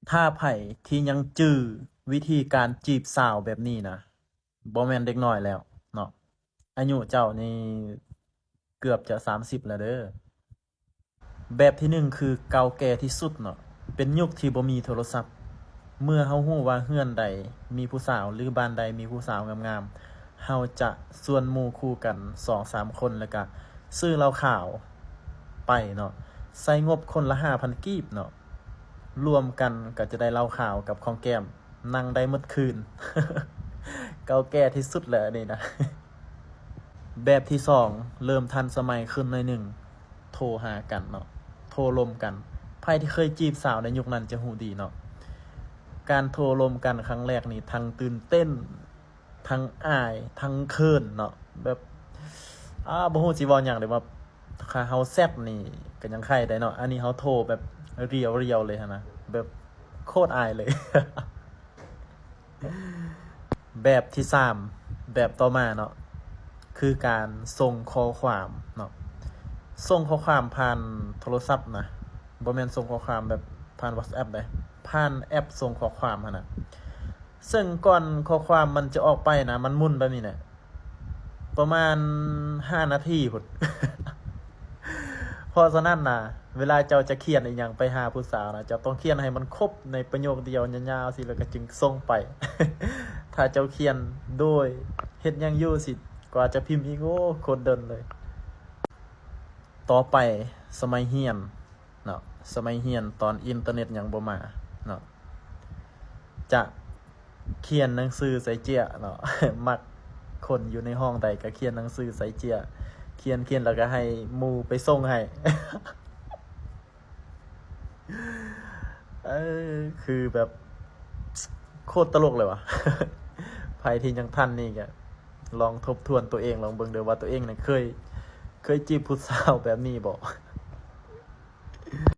ຖ້າໃຜທີ່ຍັງຈື່ວິທີການຈີບສາວແບບນີ້ນະ ບໍ່ແມ່ນເດັກນ້ອຍແລ້ວເນາະ, ອາຍຸເຈົ້ານີ້ເກືອບຈະສາມສິບແລ້ວເດີ. ແບບທີໜຶ່ງຄືເກົ່າແກ່ທີ່ສຸດເນາະ, ເປັນຍຸກທີ່ບໍ່ມີໂທລະສັບ. ເມື່ອເຮົາຮູ້ວ່າເຮືອນໃດມີຜູ້ສາວ ຫຼື ບ້ານໃດມີຜູ້ສາວງາມໆ, ເຮົາຈະຊວນໝູ່ຄູ່ກັນສອງສາມຄົນ ແລ້ວກະຊື້ເຫຼົ້າຂາວໄປເນາະ, ໃຊ້ງົບຄົນລະຫ້າພັນກີບເນາະ, ລວມກັນກໍຈະໄດ້ເຫຼົ້າຂາວກັບຂອງແກ້ມ ນັ່ງໄດ້ໝົດຄືນ. ເກົ່າແກ່ທີ່ສຸດແຫຼະອັນນີ້ນະ. ແບບທີສອງ ເລີ່ມທັນສະໄໝຂຶ້ນໜ້ອຍໜຶ່ງ, ໂທຫາກັນເນາະ, ໂທລົມກັນ. ໃຜທີ່ເຄີຍຈີບສາວໃນຍຸກນັ້ນຈະຮູ້ດີເນາະ, ການໂທລົມກັນຄັ້ງແລກນີ້ ທັງຕື່ນເຕັ້ນ, ທັງອາຍ, ທັງເຂີນເນາະ, ແບບ ອາ ບໍ່ຮູ້ຊິເວົ້າຫຍັງເລີຍ. ວ່າຖ້າເຮົາແຊັດນີ້ກໍຍັງໄຄໄດ້ເນາະ, ອັນນີ້ເຮົາໂທແບບລຽວໆເລີຍຫັ້ນນະ, ແບບໂຄດອາຍເລີຍ. ແບບທີສາມ ແບບຕໍ່ມາເນາະ ຄືການສົ່ງຂໍ້ຄວາມເນາະ, ສົ່ງຂໍ້ຄວາມຜ່ານໂທລະສັບນະ, ບໍ່ແມ່ນສົ່ງຂໍ້ຄວາມແບບຜ່ານ WhatsApp ເດ້, ຜ່ານແອັບສົ່ງຂໍ້ຄວາມຫັ້ນນະ. ເຊິ່ງກ່ອນຂໍ້ຄວາມມັນຈະອອກໄປນະ, ມັນໝຸ່ນແບບນີ້ແຫຼະ ປະມານຫ້ານາທີພຸ້ນ. ເພາະສະນັ້ນນະ, ເວລາເຈົ້າຈະຂຽນອີ່ຫຍັງໄປຫາຜູ້ສາວນະ, ເຈົ້າຕ້ອງຂຽນໃຫ້ມັນຄົບໃນປະໂຫຍກດຽວຍາວໆຊີ້ ແລ້ວກໍຈຶ່ງສົ່ງໄປ. ຖ້າເຈົ້າຂຽນໂດຍເຮັດຫຍັງຢູ່ຊີ້ ກວ່າຈະພິມອີກ, ໂອ້ ໂຄດດົນເລີຍ. ຕໍ່ໄປ ສະໄໝຮຽນເນາະ, ສະໄໝຮຽນຕອນອິນເຕີເນັດຍັງບໍ່ມາເນາະ, ຈະຂຽນໜັງສືໃສ່ເຈ້ຍເນາະ, ມັກຄົນຢູ່ໃນຫ້ອງໃດກໍຂຽນໜັງສືໃສ່ເຈ້ຍ, ຂຽນ ຂຽນແລ້ວກໍໃຫ້ໝູ່ໄປສົ່ງໃຫ້. ເອີ ຄືແບບ ໂຄດຕະຫຼົກເລີຍຫວາ. ໃຜທີ່ຍັງທັນນີ້ກໍລອງທົບທວນຕົວເອງລອງເບິ່ງເດີວ່າຕົວເອງນັ້ນເຄີຍ ເຄີຍຈີບຜູ້ສາວແບບນີ້ບໍ່?